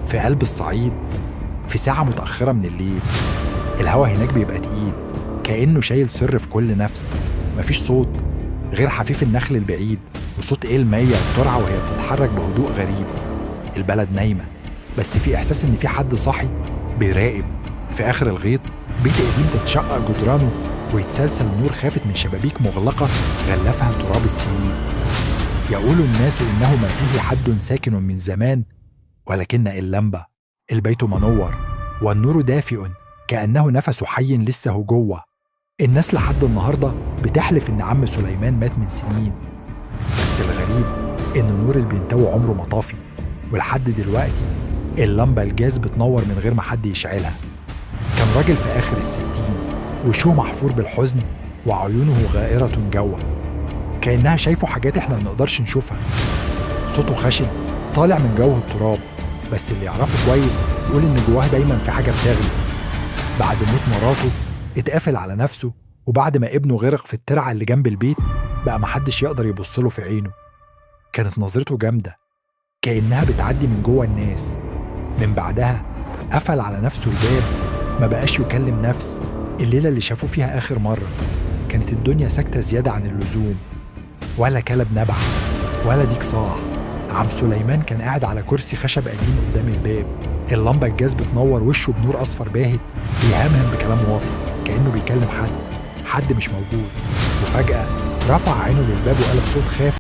في قلب الصعيد، في ساعة متأخرة من الليل. الهوا هناك بيبقى تقيل، كأنه شايل سر في كل نفس. مفيش صوت غير حفيف النخل البعيد وصوت ايه المية الترعة وهي بتتحرك بهدوء غريب. البلد نايمة، بس في إحساس إن في حد صاحي بيراقب. في آخر الغيط بيت قديم تتشقق جدرانه ويتسلسل نور خافت من شبابيك مغلقة غلفها تراب السنين. يقول الناس إنه ما فيه حد ساكن من زمان، ولكن اللمبة البيت منور والنور دافئ كأنه نفس حي لسه جوه. الناس لحد النهاردة بتحلف إن عم سليمان مات من سنين، بس الغريب إن نور البنتاوي عمره ما طافي، ولحد دلوقتي اللمبة الجاز بتنور من غير ما حد يشعلها. كان راجل في آخر الستين، وشه محفور بالحزن وعيونه غائرة جوه، كأنها شايفه حاجات احنا ما بنقدرش نشوفها. صوته خشن طالع من جوه التراب، بس اللي يعرفه كويس يقول إن جواه دايما في حاجة بتغلي. بعد موت مراته اتقفل على نفسه، وبعد ما ابنه غرق في الترعة اللي جنب البيت بقى محدش يقدر يبصله في عينه. كانت نظرته جامدة كأنها بتعدي من جوه الناس. من بعدها قفل على نفسه الباب، ما بقاش يكلم نفس. الليلة اللي شافوه فيها آخر مرة كانت الدنيا ساكتة زيادة عن اللزوم، ولا كلب نبح ولا ديك صاح. عم سليمان كان قاعد على كرسي خشب قديم قدام الباب، اللمبة الجاز بتنور وشه بنور أصفر باهت، بيهمهم بكلام واطي كأنه بيكلم حد مش موجود. وفجأة رفع عينه للباب وقال بصوت خافت: